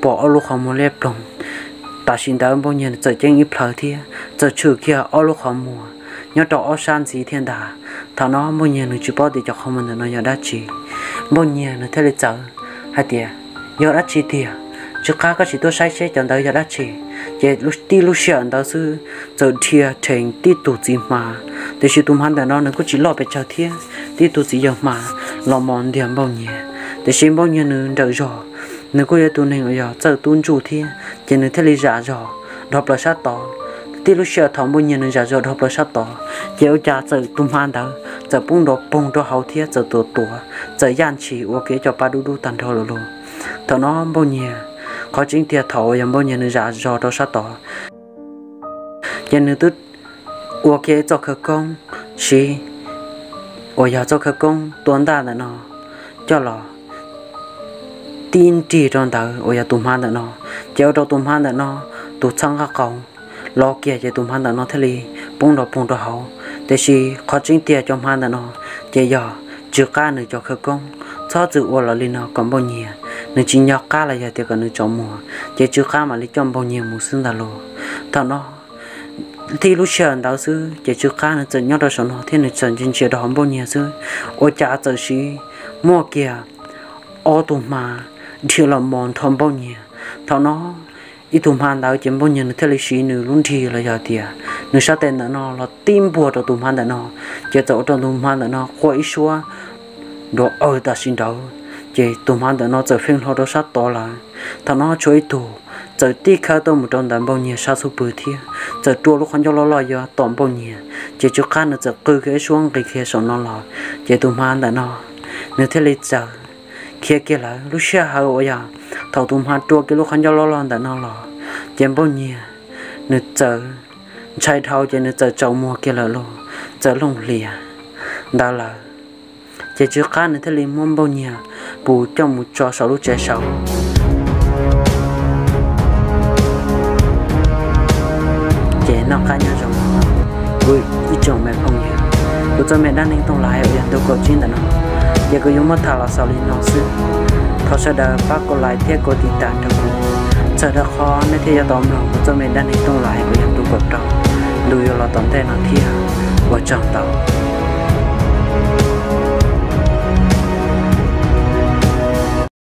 pom ob lub qhov muag liab ploog. Tam sim ntawd Npoj Nyiag nws txawm ceeb ib plhaw thiab txawm tshwm kiag ob lub qhov muag nyob rau ob sab ntxiv thiab ntag. Thaum no Npoj Nyiag nws tsis paub tias cov qhov muag ntawm no yog dab tsi. Npoj Nyiag nws thiaj li txawv hais tias, yog dab tsi tiag? Tsw Qab, koj sim tuaj saib seb cov ntawd yog dab tsi. Ces tib lub sij hawm ntawd xwb txawm dhia rhees tib tug txiv hma, tiam sis tus hma ntawm no nws kuj tsis loj pes tsawg thiab, tib tug txiv yawg hma los mos ntiag Npoj Nyiag. Tiam sis Npoj Nyiag nws nrawm zog, nws kuj yog tus neeg uas yog txawj tub ntsuj thiab, ces nws thiaj li zam zog dhau plaws sab tod. Tib lub sij hawm thaum npauj nyiag nws zam zog dhau plaws sab tod, ces ua cas txawm tus hma ntawd txawm poob nrov poog rau hauv thiab txawm tuam tuam, txawm yaj ntshis ua kiag cov pa dub dub tag nrho lawm lauj. Thaum no npauj nyiag, qhov tseeb tiag thaum uas yog npauj nyiag nws zam zog rau sab tod, ces nws twb ua kiag ib txoj khawv koob siv, uas yog txoj khawv koob tua ntaj ntawm no coj los tib nrig rau ntawd uas yog tus hma ntawm no, ces ua rau tus hma ntawm no tus txhab nqaj qaum lov kiag ces tus hma ntawm no thiaj li poob nrov poog rau hauv. Tiam sis qhov tseeb tiag cov hma ntawm no ces yog Tsw Qab nws cov khawv koob txhob txwm ua los li no kom npauj nyiag nws tsis nco qab los yog tias kom nws tsaus muag, ces Tsw Qab mam li coj npauj nyiag mus xwb ntag lauj. Thaum no tib lub sij hawm ntawd xwb ces Tsw Qab nws txawm nyob rau saum no thiab nws txawm ntsia ntsia rau hauv npauj nyiag xwb, ua cas txawm siv muaj kiag ob tug hma dhia los mos nrho npauj nyiag. Thaum no ib tug hma ntawd ces npauj nyiag nws thiaj li siv nws lub nrig los yog tias nws sab tes ntawm no los tib npuag rau tus hma ntawm no, ces txawm ua rau tus hma ntawm no quaj ib suab nrov aws tam sim ntawd, ces tus hma ntawm no txawm feeb hlo rau sab tod lawm. Thaum no tshuav ib tug txawm tib khawb tuaj mus rau ntawm npauj nyiag sab xub pwg thiab txawm rua lub qhov ncauj loj loj yuav tom npauj nyiag, ces Tsw Qab nws txawm qw kiag ib suab nqis kiag saum no los, ces tus hma ntawm no nws thiaj li txawm khiav kiag lawm. Lub sij hawm uas yog thaum tus hma rua kiag lub qhov ncauj loj loj ntawm no los, ces npauj nyiag nws txawm ntshai dhau ces nws txawm tsaus muag kiag lawm lauj, txawm looj hlias ntawd lawm. Ces Tsw Qab nws thiaj li muab npauj nyiag pus coj mus tso saum lub tsev saud. Ces noj qab nyob zoo kuv ib tsoom me phooj ywg, kuv txoj me dab neeg tooj lais uas yog ntu kaum tsib ntawm no, ces kuv yuav muab tham los xaus li no xwb. Thov sawv daws pab kaum like thiab kaum tiv tam rau kuv, txhawm rau qhov nej thiaj yuav tau mloog kuv txoj me dab neeg tooj lais uas yog ntu kaum rau ntu yuav los tom ntej no thiab. Ua tsaug ntau.